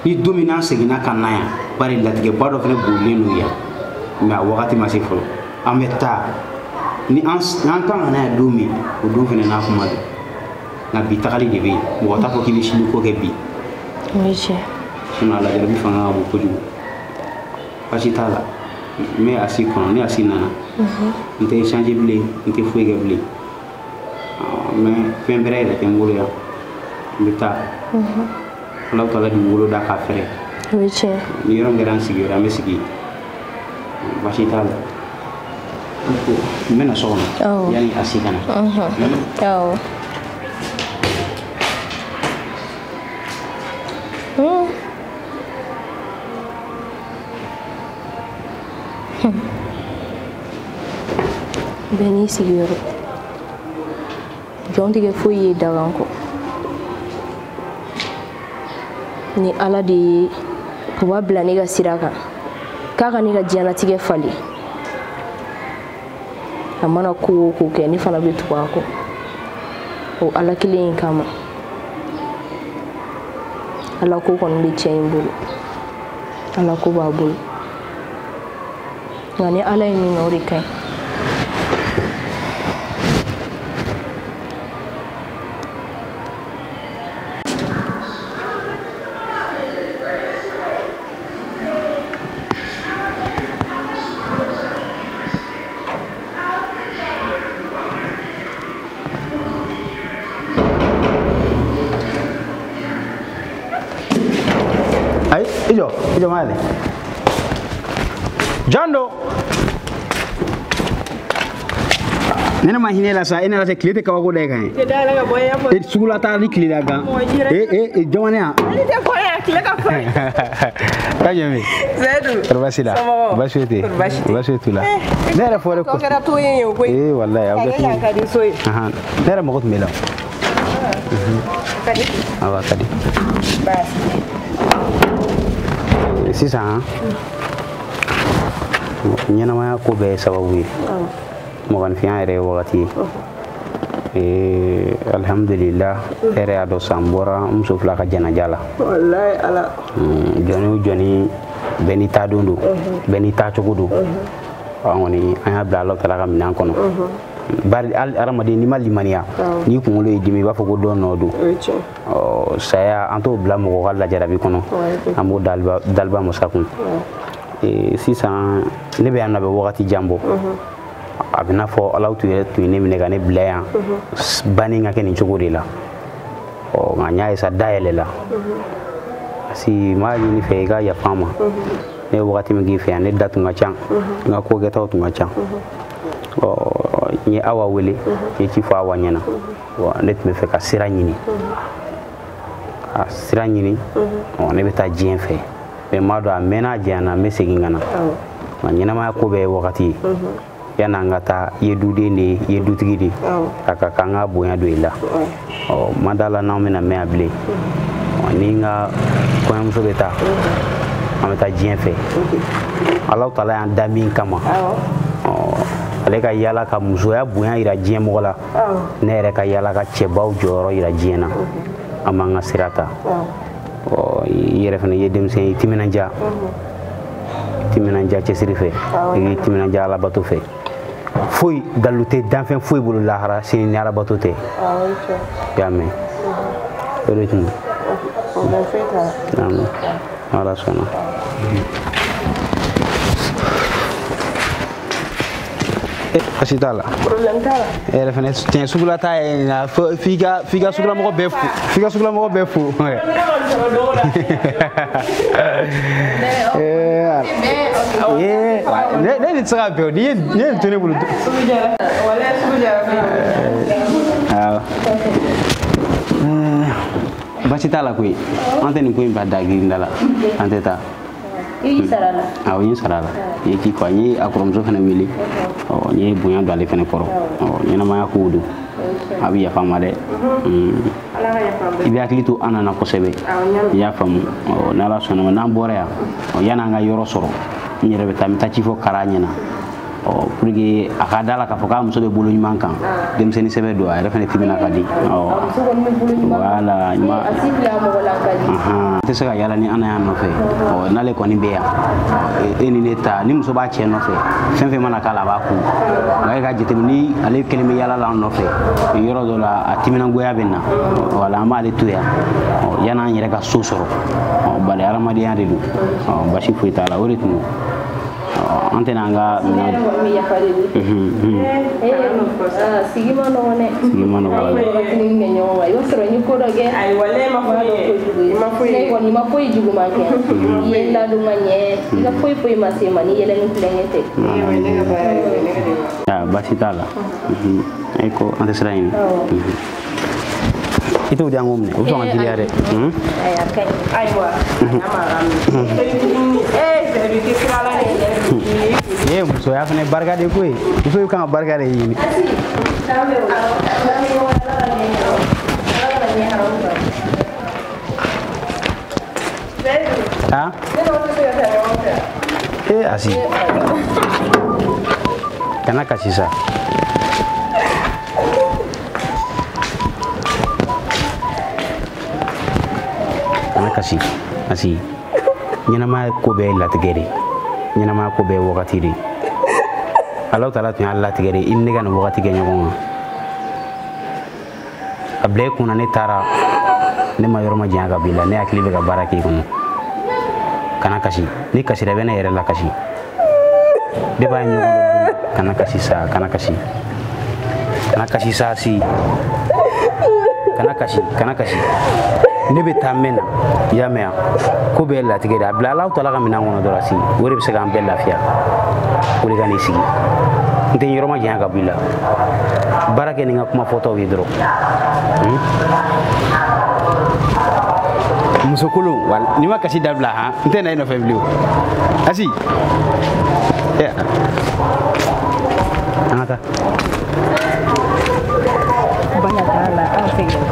Ni don min n'an seginna ka na yan, bari latigɛba dɔ fana bolilen don yan, mais a wagati ma se fɔlɔ. An bɛ taa. Ni an kan ka na yan don min, o don fana n'a kuma don. Nka bi tagali de bɛ yen. Mɔgɔ t'a fɔ k'i bɛ sini ko kɛ bi. O ye tiɲɛ. Sinon a lajarabi fanga ka bon kojugu. Baasi t'a la. N bɛ Asi kɔnɔ, ni Asi nana, n tɛ changer bilen, n tɛ foyi kɛ bilen. Mais fɛn bɛrɛ yɛrɛ tɛ n bolo yan. N bɛ taa. Ala taala de bolo da k'a fɛrɛ. O ye tiɲɛ. Ni yɔrɔ min kɛra an sigiyɔrɔ, an bɛ sigi. Baasi t'a la. N bɛ na so kɔnɔ. Awɔ. Yanni Asi ka na. Awɔ. Bɛɛ n'i sigiyɔrɔ. Jɔn tɛ kɛ foyi ye dagan kɔ. Ni Ala de ye papa bila ne ka sira kan, k'a ka ne ka diɲɛlatigɛ falen. A mana ko o ko kɛ, ne fana bɛ tugu a kɔ. O Ala kelen in kama. Ala ko kɔni bɛ cɛ in bolo. Ala ko b'a bolo. Nka ni Ala ye min kɛ, o de ka ɲi. I jɔ ma yɛlɛ. Jɔn don? Ne ne ma hinɛ la sa, e nana se tile tɛ kabako da e kan ye. E sugula taa ni tile la gan. E e jɔn yan. Ne tɛ fɔ yan, tile ka fɔ. Ka ɲɛ min. Seyidu. Kɔri baasi la? Baasi foyi tɛ yen. Baasi foyi t'u la. Ne yɛrɛ fɔra ko. Kɛra to ye o koyi. Ee walayi aw kɛ to ye. Ka di so ye. Ne yɛrɛ mago tun bɛ la. Ka di. Awɔ, a ka di. Baasi tɛ. Sisan ɲɛnamaya ko bɛɛ ye sababu ye. Mɔgɔninfinya yɛrɛ ye wagati ye. Alhamdulillah, e yɛrɛ y'a dɔn san bɔra n muso fila ka janaja la. Walayi Ala. Jɔnni o jɔnni, bɛɛ n'i ta don don, bɛɛ n'i taa cogo don. An kɔni an y'a bila Alahu taala ka minɛn kɔnɔ. Bari hadamaden n'i ma limaniya, n'i kunkolo y'i dimi, i b'a fɔ ko dɔ nɔ don. Ɔ saya an t'o bila mɔgɔ ka lajarabi kɔnɔ, an b'o daliba masa kun. Sisan ne bɛ yan nɔ, a bɛ wagati jan bɔ. A bɛ n'a fɔ Ala tun yɛrɛ tun ye ne minɛ ka ne bila yan banni ka kɛ nin cogo de la. Ɔ nka n y'a ye sa, dayɛlɛ la. Parce que n b'a ɲini fɛ i ka yafa n ma. Ne ye wagati min k'i fɛ yan, ne da tun ka ca, n ka ko kɛtaw tun ka ca. Ɔ n ye Awa wele, n ye ci fɔ Awa ɲɛna. Ne tun bɛ fɛ ka sira ɲini. Ka sira ɲini, ɔ ne bɛ taa diɲɛ fɛ. Mais n b'a dɔn a mɛnna a janyana, n bɛ segin ka na. Nka ɲɛnamaya ko bɛɛ ye wagati ye. Yan'an ka taa, i ye duden de ye, i ye dutigi de ye, a ka kan ka bonya don i la. Ɔ ma da la n'anw bɛna mɛn yan bilen. Ni n ka kɔɲɔmuso bɛ taa, an bɛ taa diɲɛ fɛ. Alahu taala y'an da min kama, ɔ ale ka yaala ka musoya bonya yira diɲɛ mɔgɔ la, ne yɛrɛ ka yaala ka cɛbaw jɔyɔrɔ yira diɲɛ na, an b'an ka sira ta. Ɔ i yɛrɛ fana, i ye denmisɛn ye, i timinandiya, timinandiya cɛsiri fɛ, i k'i timinandiya alabato fɛ. Foyi dalu tɛ danfɛn foyi bolo lahara sini ni alabato tɛ. I y'a mɛn, o de tun don. Ala sɔnna. Baasi t'a la. Problème t'a la. E yɛrɛ fana tiɲɛ sugula ta ye nka f'i ka sugulamɔgɔ bɛɛ fo, f'i ka sugulamɔgɔ bɛɛ fo. Ne de tɛ se ka bɛn o, n'i ye nin to ne bolo. Awɔ. Baasi t'a la koyi, an tɛ nin ko in bila dagirinda la, an tɛ taa. I y'i sara la? Awɔ, n ye sara la. N ye ci fɔ, n ye a kɔrɔmuso fana wele. Ɔ n ye bonya don ale fana kɔrɔ. Ɔ ɲɛnamaya kow don. A bɛ yafa n ma dɛ. I bɛ hakili to an nana kosɛbɛ. I y'a faamu. Ɔ n'Ala sɔnna ma, n'an bɔra yan, ɔ yan'an ka yɔrɔ sɔrɔ, n yɛrɛ bɛ taa, n bɛ taa ci fɔ Kara ɲɛna. Ɔ pour que a ka da la k'a fɔ k'a muso bɛ bolo ɲuman kan, denmisɛnnin sɛbɛ don, a yɛrɛ fana timina ka di. Ɔ voilà. A si bila mɔgɔ la ka di. N tɛ se ka yaala ni Ana y'an nɔfɛ. Ɔ n'ale kɔni bɛ yan, e ni ne ta, ni muso b'a cɛ nɔfɛ, fɛn fɛn mana k'a la, a b'a kun. Nka e ka jateminɛ, ni ale kelen bɛ yaala la an nɔfɛ, yɔrɔ dɔ la a timinangoya bɛ na. Wala an b'ale to yan, ɔ yan'an yɛrɛ ka so sɔrɔ. Ɔ bari hadamadenya de don. Ɔ basi foyi t'a la, o de tun don. An tɛna an ka minɛn. Ne yɛrɛ kɔni bɛ yafa de deli. Sigi ma nɔgɔn dɛ. Sigi ma nɔgɔn. An ye wagatinin kɛ ɲɔgɔn kan, i b'a sɔrɔ n ye ko dɔ kɛ. Ayi walayi, ma foyi ye. Ma foyi ye. Ne kɔni ma foyi juguman kɛ. I ye n ladon ka ɲɛ, i ka foyi foyi ma se ma ni yɛlɛ ni tulonkɛ tɛ. Baasi t'a la. E ko an tɛ sira ɲini. I t'o di an k'o minɛ, o bɛ sɔn ka girinya dɛ. Ayi, a ka ɲi. Ayiwa, a n'a ma ka minɛ. Ee Seyidu, i tɛ sira la dɛ. Ee musoya fana barika de ko ye, muso kan ka barika de ɲini. Ah? Ee Asi. Kana kasi sa. Kana kasi. Asi. Ɲɛnamaya ko bɛɛ ye latigɛ de. Ɲɛnamaya ko bɛɛ ye wagati de. Alahu taala tun y'a latigɛ de, i ni ne ka nin wagati kɛ ɲɔgɔn kan. A bila i kunna, ne taara, ne ma yɔrɔ ma janya ka b'i la, ne hakili bɛ ka baara k'i kɔnɔ. Kana kasi. Ni kasira, i bɛ ne yɛrɛ la kasi. Ne b'a ɲɔgɔn dɔn. Kana kasi sa, kana kasi. Kana kasi sa, si. Kana kasi, kana kasi. Ne bɛ taa mɛn na i y'a mɛn ko bɛɛ latigɛ de a bila Alahu taala ka minɛn kɔnɔ dɔrɔn si o de bɛ se k'an bɛɛ lafiya o de ka n'i sigi n tɛ n yɔrɔ ma janya ka bɔ i la baara kɛ ni n ka kuma fɔtaw ye dɔrɔn muso kolon wala n'i ma kasi dabila han n tɛ na i nɔfɛ bilen o asi an ka taa. Bana t'a la an sɛgɛn.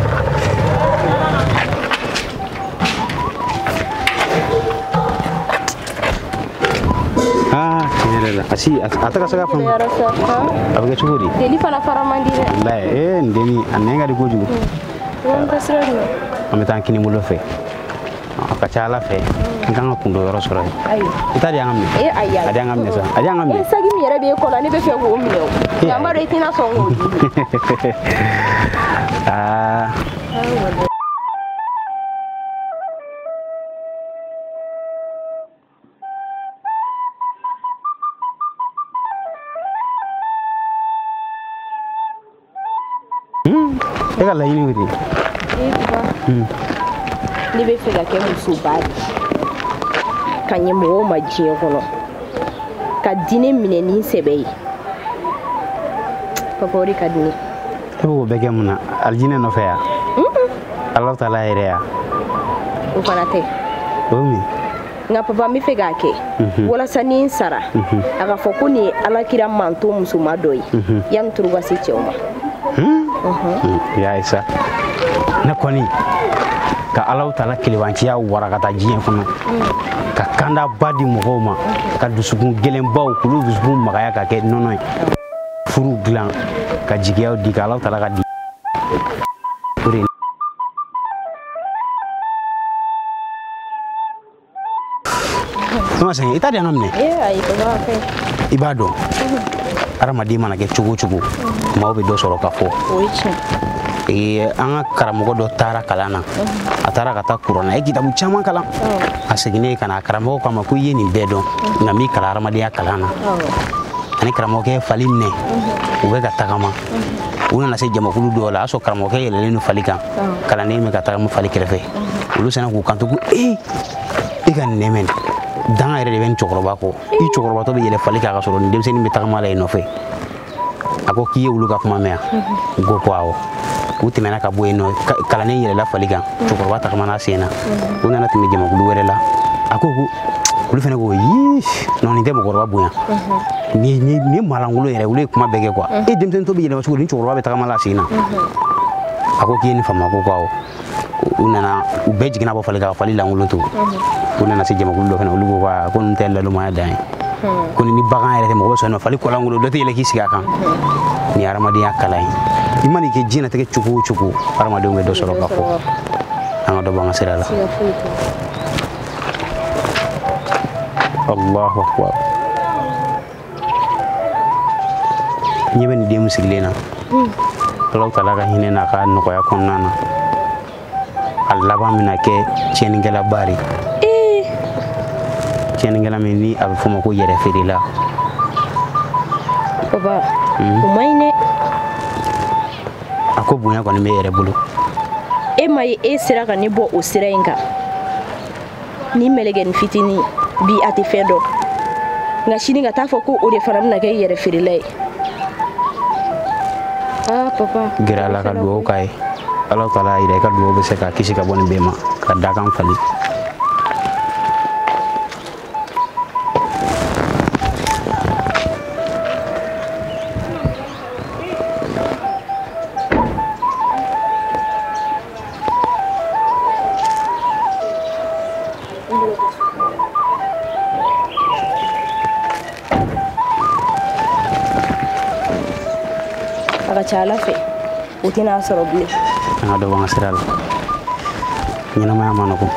Ah, tiɲɛ yɛrɛ la asi a tɛ ka se ka faamu a bɛ kɛ cogo di deli fana fara man di dɛ walayi ee nin dennin a nɛn ka di kojugu an bɛ taa sira jumɛn an bɛ taa kini bolo fɛ a ka ca ala fɛ n kan ka kundo yɔrɔ sɔrɔ yen i t'a di an ka minɛ ee ayi a di an ka minɛ sa a di an ka minɛ ee saki min yɛrɛ b'e kɔ la ne bɛ fɛ k'o minɛ o nka n b'a dɔn i tɛna sɔn k'o di aa e ka laɲini y'o de ye. Ne bɛ fɛ ka kɛ musoba de ka ɲɛ mɔgɔw ma diɲɛ kɔnɔ ka diinɛ minɛ ni n sɛbɛ ye papa o de ka di ne ye. E b'o bɛɛ kɛ mun na alijinɛ nɔfɛ yan Alahu taala yɛrɛ yan. O fana tɛ. O ye mun ye. Nka papa n bɛ fɛ k'a kɛ walasa ni n sara a ka fɔ ko nin ye alakira manto musoma dɔ ye yanni turu ka se cɛw ma. Ya isa ne kɔni ka Alahu taala kelebanciya wara ka taa diɲɛ kɔnɔ ka kandaba di mɔgɔw ma ka dusukun gɛlɛnbaw k'olu dusukun magaya ka kɛ nɔnɔ ye furu dilan ka jigiyaw di ka Alahu taala ka di o de ma sɛgɛn i t'a di an ka minɛ i b'a dɔn hadamaden mana kɛ cogo o cogo maaw bɛ dɔ sɔrɔ ka fɔ an ka karamɔgɔ dɔ taara kalan na a taara ka taa kuranna a ye kitabu caman kalan a seginnen ka na a karamɔgɔ k'a ma ko i ye nin bɛɛ dɔn nka n b'i kalan hadamadenya kalan na ani karamɔgɔkɛ ye fali minɛ u bɛ ka tagama u nana se jamakulu dɔw la a y'a sɔrɔ karamɔgɔkɛ yɛlɛlen don fali kan kalanden bɛ ka tagama fali kɛrɛfɛ olu sina k'u kanto ko ee e ka nin nɛmɛ danga yɛrɛ de bɛ nin cɛkɔrɔba kɔ i cɛkɔrɔbatɔ bɛ yɛlɛ fali kan ka sɔrɔ nin denmisɛnnin bɛ tagama la i nɔfɛ a ko k'i ye olu ka kuma mɛn yan u ko ko awɔ u tɛmɛna ka bɔ yen nɔ kalanden yɛlɛla fali kan cɛkɔrɔba tagamana sen na u nana tɛmɛ jamakulu wɛrɛ la a ko ko olu fana ko yii non nin tɛ mɔgɔkɔrɔba bonya nin ye malangolo yɛrɛ olu ye kuma bɛɛ kɛ quoi e denmisɛnnin tɔ bɛ yɛlɛma cogo di ni cɛkɔrɔba bɛ tagama la sen na a ko k'i ye nin faamu a ko ko awɔ u nana u bɛɛ jiginna bɔ fali kan ka fali lankolon to u nana se jamakulu dɔ fana olu ko ko ninnu tɛ lalomaya dan ye ko ni bagan yɛrɛ tɛ mɔgɔ bɛ sɔn fali kɔlankolon dɔ tɛ yɛlɛ k'i sigi a kan nin ye hadamadenya kalan ye i mana kɛ diɲɛlatigɛ cogo o cogo hadamadenw bɛ dɔ sɔrɔ ka fɔ an ka dɔ bɔ an ka sira la. Allahu akbar ɲɛ bɛ nin den min sigilen na Alahu taala ka hinɛ n'a ka nɔgɔya kɔnɔna na a laban bɛna kɛ tiɲɛnikɛlaba de ye tiɲɛnikɛla min ni a bɛ f'o ma ko yɛrɛ feerela. Papa o man ɲi dɛ. A ko bonya kɔni bɛ e yɛrɛ bolo. E ma ye e sera ka ne bɔ o sira in kan ni mɛlɛkɛnin fitinin bi a tɛ fɛn dɔn nka sini ka taa fɔ ko o de fana bɛna kɛ yɛrɛ feerela ye. Ah papa. Gɛrɛ a la ka dugawu k'a ye. Ala taala yira i ka dugawu bɛ se k'a kisi ka bɔ nin bɛɛ ma ka dakan falen. A ka ca Ala fɛ o tɛna sɔrɔ bilen. An ka dɔ bɔ an ka sira la ɲɛnamaya ma nɔgɔn.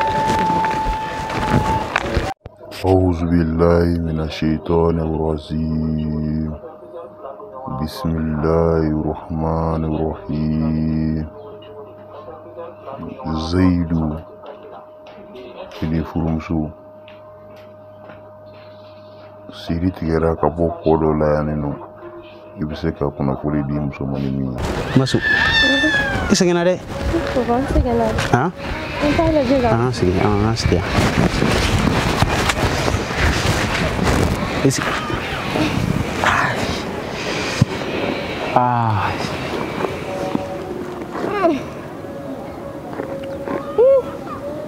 أعوذ بالله من الشيطان الرجيم بسم الله الرحمن الرحيم Zaidu fili furumuso siri tigɛra ka bɔ kɔ dɔ la yan nɔ. I bɛ se ka kunnafoni di musomannin min ye. Masu, i sɛgɛnna dɛ. Papa, n sɛgɛnna. Han? N t'a lajɛ ka. An ka sigi, an ka sigi yan. I sigi. Ah.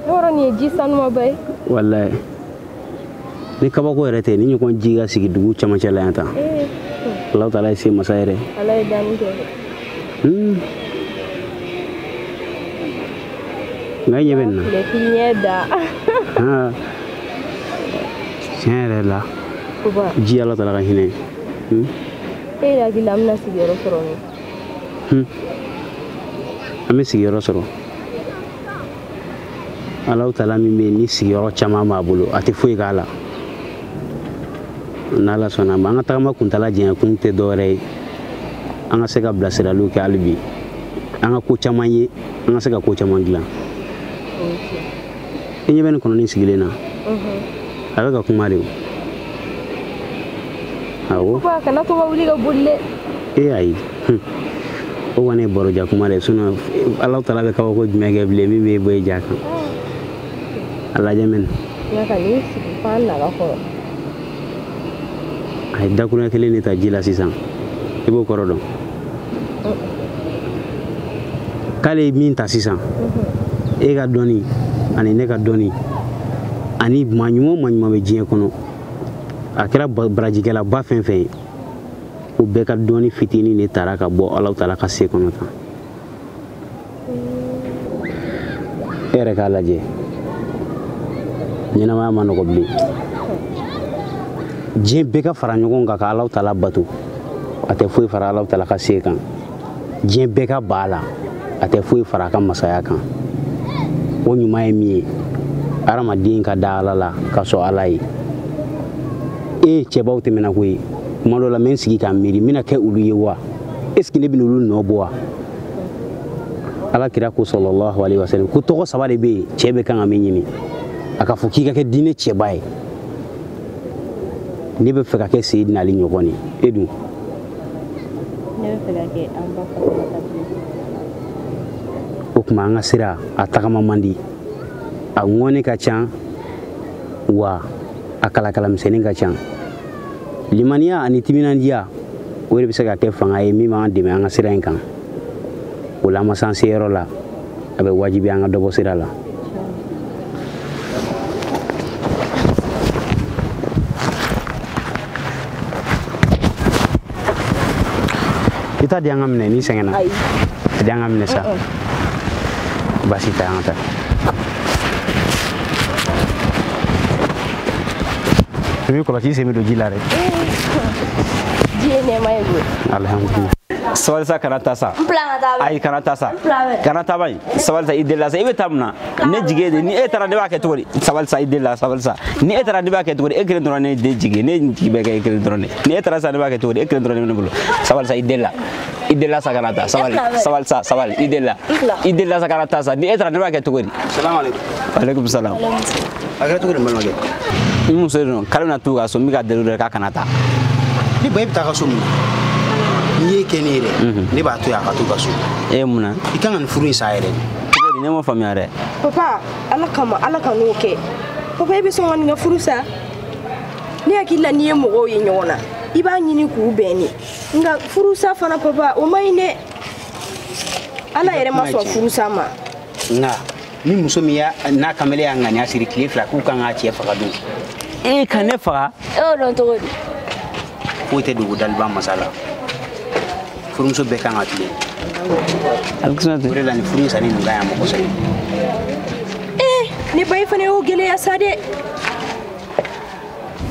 Yɔrɔ nin ye ji sanumaba ye. Walayi. Ni kabako yɛrɛ tɛ, ni ɲɔgɔn ji ka sigi dugu camancɛ la yan tan. Ala taala ye se masa yɛrɛ. Ala ye danni kɛ. Nka i ɲɛ bɛ nin na. K'i ɲɛ da. Tiɲɛ yɛrɛ la. Ji Ala taala ka hinɛ. E yɛrɛ hakili la an bɛna sigiyɔrɔ sɔrɔ min? An bɛ sigiyɔrɔ sɔrɔ. Ala taala min bɛ yen ni sigiyɔrɔ caman b'a bolo, a tɛ foyi k'a la. N'Ala sɔnna a ma, an ka tagama kuntala janya kun tɛ dɔwɛrɛ ye, an ka se ka bilasiraliw kɛ hali bi, an ka ko caman ye, an ka se ka ko caman dilan. I ɲɛ bɛ nin kɔnɔnin sigilen na, a bɛ ka kuma de o. Awɔ. Papa, kana to ka wuli ka boli dɛ. E ayi, o kɔni ye baroja kuma de, sinon Ala taala bɛ kabako jumɛn kɛ bilen min bɛ bɔ i ja kan. A lajɛ mɛnɛ. Nka ka n'i sigi f'an naga kɔrɔ. A ye dakuruɲɛ kelen de ta ji la sisan, i b'o kɔrɔ dɔn. K'ale ye min ta sisan, e ka dɔnni ani ne ka dɔnni ani maa ɲuman o maa ɲuman bɛ diɲɛ kɔnɔ, a kɛra barajikɛlaba fɛn fɛn ye, o bɛɛ ka dɔnni fitinin de tara ka bɔ Ala taala ka se kɔnɔ tan. E yɛrɛ k'a lajɛ, ɲɛnamaya ma nɔgɔ bilen. Diɲɛ bɛɛ ka fara ɲɔgɔn kan ka Ala taala bato, a tɛ foyi fara Ala taala ka se kan. Diɲɛ bɛɛ ka ba la, a tɛ foyi fara a ka masaya kan. O ɲuman ye min ye, hadamaden ka da Ala la ka sɔn Ala ye. E cɛbaw tɛmɛna koyi, kuma dɔ la n bɛ n sigi k'a miiri, n bɛna kɛ olu ye wa? Est ce que ne bɛna olu nɔ bɔ wa? Ala kira ko sallallahu alaihi wasallam ko tɔgɔ saba de bɛ yen cɛ bɛ kan ka min ɲini, a ka fɔ k'i ka kɛ diinɛ cɛba ye. Ne bɛ fɛ ka kɛ Seyidina Ali ɲɔgɔn ye, e dun? Ne bɛ fɛ ka kɛ an ba Fatumata Bintu. O tuma an ka sira a tagama man di, a ŋɔni ka ca, wa a kalakalamisɛnnin ka ca. Limaniya ani timinandiya, o de bɛ se ka kɛ fanga ye min b'an dɛmɛ an ka sira in kan. O la an ma s'an seyɔrɔ la, a bɛ wajibiya an ka dɔ bɔ sira la. I t'a di an ka minɛ n'i sɛgɛnna. A di an ka minɛ sa. Baasi tɛ, an ka taa. I b'i kɔlɔsi i sen bɛ don ji la dɛ. Ji ye nɛɛma ye koyi. Alihamudulila. Sabali sa, kana taa sa. Ayi, kana taa sa. Kana taa ban. Sabali sa, i delila sa. I bɛ taa mun na? Ne jigi ye de. Ni e taara ne b'a kɛ cogo di? Sabali sa, i delila, sabali sa. Ni e taara ne b'a kɛ cogo di? E kelen dɔrɔn ne den jigi ye. Ne jigi bɛ kɛ e kelen dɔrɔn de. Ni e taara sa ne b'a kɛ cogo di? E kelen dɔrɔn de bɛ ne bolo. Sabali sa, i delila. I delila sa, kana taa. Sabali, sabali sa, sabali. I delila. I delila sa, kana taa sa. Ni e taara ne b'a kɛ cogo di? Salamu aleykum. Aleykum salam. A kɛra cogo di n balimakɛ? N muso de don. K'ale bɛna t'u ka so, n bɛ ka deli dɛ k'a kana taa. Ni ba e bɛ taa ka so mun na? N'i ye kɛ ne ye dɛ, ne b'a to yen a ka t'u ka so. E mun na? I kan ka nin furu in sa yɛrɛ de. Cogo di? Ne m'o faamuya dɛ. Papa, Ala kama, Ala ka n'o kɛ. Papa, e bɛ sɔn ka nin ka furu sa? Ne hakili la n'i ye mɔgɔw ye ɲɔgɔn na, i b'a ɲini k'u bɛn ne. Nka furusa fana papa, o man ɲi dɛ. Ala yɛrɛ ma sɔn furusa ma. Nka ni muso min y'a n'a kamalen y'a ŋaniya siri tile fila k'u kan k'a cɛ faga dun. E ka ne faga? E y'o dɔn cogo di? Foyi tɛ dogo daliba masa la. Furumuso bɛɛ kan ka tilen. O de la nin furu in sanni nin ka ɲi a ma kosɛbɛ. Ee, ne ba e fana y'o gɛlɛya sa dɛ.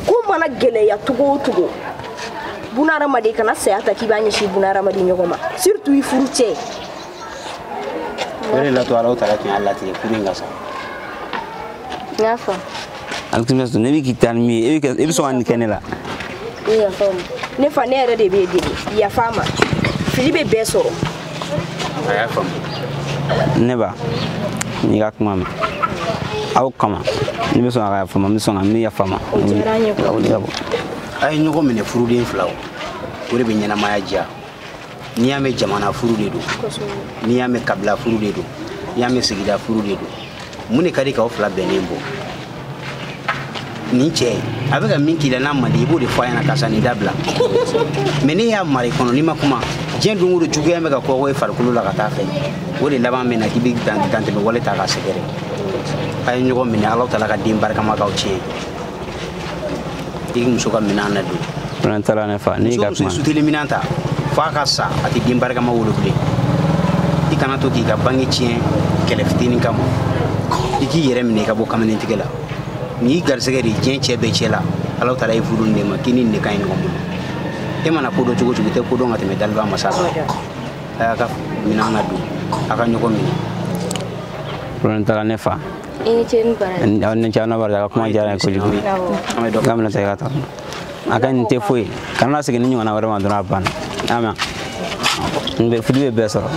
Ko mana gɛlɛya cogo o cogo, bunahadamaden kana saya ta k'i b'a ɲɛsin bunahadamaden ɲɔgɔn ma, surtout i furu cɛ. O de la to Ala taala tun y'a latigɛ furu in ka sa. N y'a faamu. Alhamdulilayi, ne bɛ k'i taa ni min ye, e bɛ sɔn ka nin kɛ ne la. Yafa ma. Ne fa, ne yɛrɛ de b'e deli, yafa ma. Fili bɛ bɛɛ sɔrɔ. A y'a faamu. Ne ba, n'i ka kuma mɛn, aw kama, ne bɛ sɔn ka yafa ma, n bɛ sɔn ka n bɛ yafa ma. O diyara an ye koyi. A ye ɲɔgɔn minɛ furuden filaw. O de bɛ ɲɛnamaya diya. N'i y'a mɛn jamana furu de don, n'i y'a mɛn kabila furu de don, n'i y'a mɛn sigida furu de don. Mun de ka di k'aw fila bɛnnen bɔ? Nin cɛ a bɛ ka min k'i la n'a man di, i b'o de fɔ a ɲɛna karisa nin dabila. Mais ne y'a mara i kɔnɔ n'i ma kuma, diɲɛ don o don juguya bɛ ka kɔgɔ i farikolo la ka taa fɛ. O de laban bɛ na k'i bɛ dantɛmɛ wale ta k'a sɛgɛrɛ. A ye ɲɔgɔn minɛ, Ala taala ka den barikama k'aw tiɲɛ. I muso ka minɛn na don. Problème t'a la ne fa, n'i ka kuma. Muso suteli minɛn ta f'a ka sa, a tɛ den barikama wolo bilen. I kana to k'i ka bange tiɲɛ kɛlɛ fitinin kama. I k'i yɛrɛ minɛ i ka bɔ kamalentigɛ la. N'i y'i garisɛgɛ de diɲɛ cɛ bɛɛ cɛ la, Ala taala ye furu nin de ma k'i ni nin de ka ɲi ɲɔgɔn bolo. E mana ko dɔn cogo cogo, i tɛ ko dɔn ka tɛmɛ daliba masa kan. A y'a ka minɛn na don, a ka ɲɔgɔn minɛ. Problème t'a la ne fa. I ni ce ni baraji. Aw ni ce, aw n'a barika, a ka kuma diyara n ye kojugu. Awɔ. K'a bɛna segin ka taa. A ka nin tɛ foyi ye. Kana na segin ni ɲɔgɔnna wɛrɛ ma dɔrɔn a banna. I y'a mɛn? Nin bɛ fili bɛ bɛɛ sɔrɔ.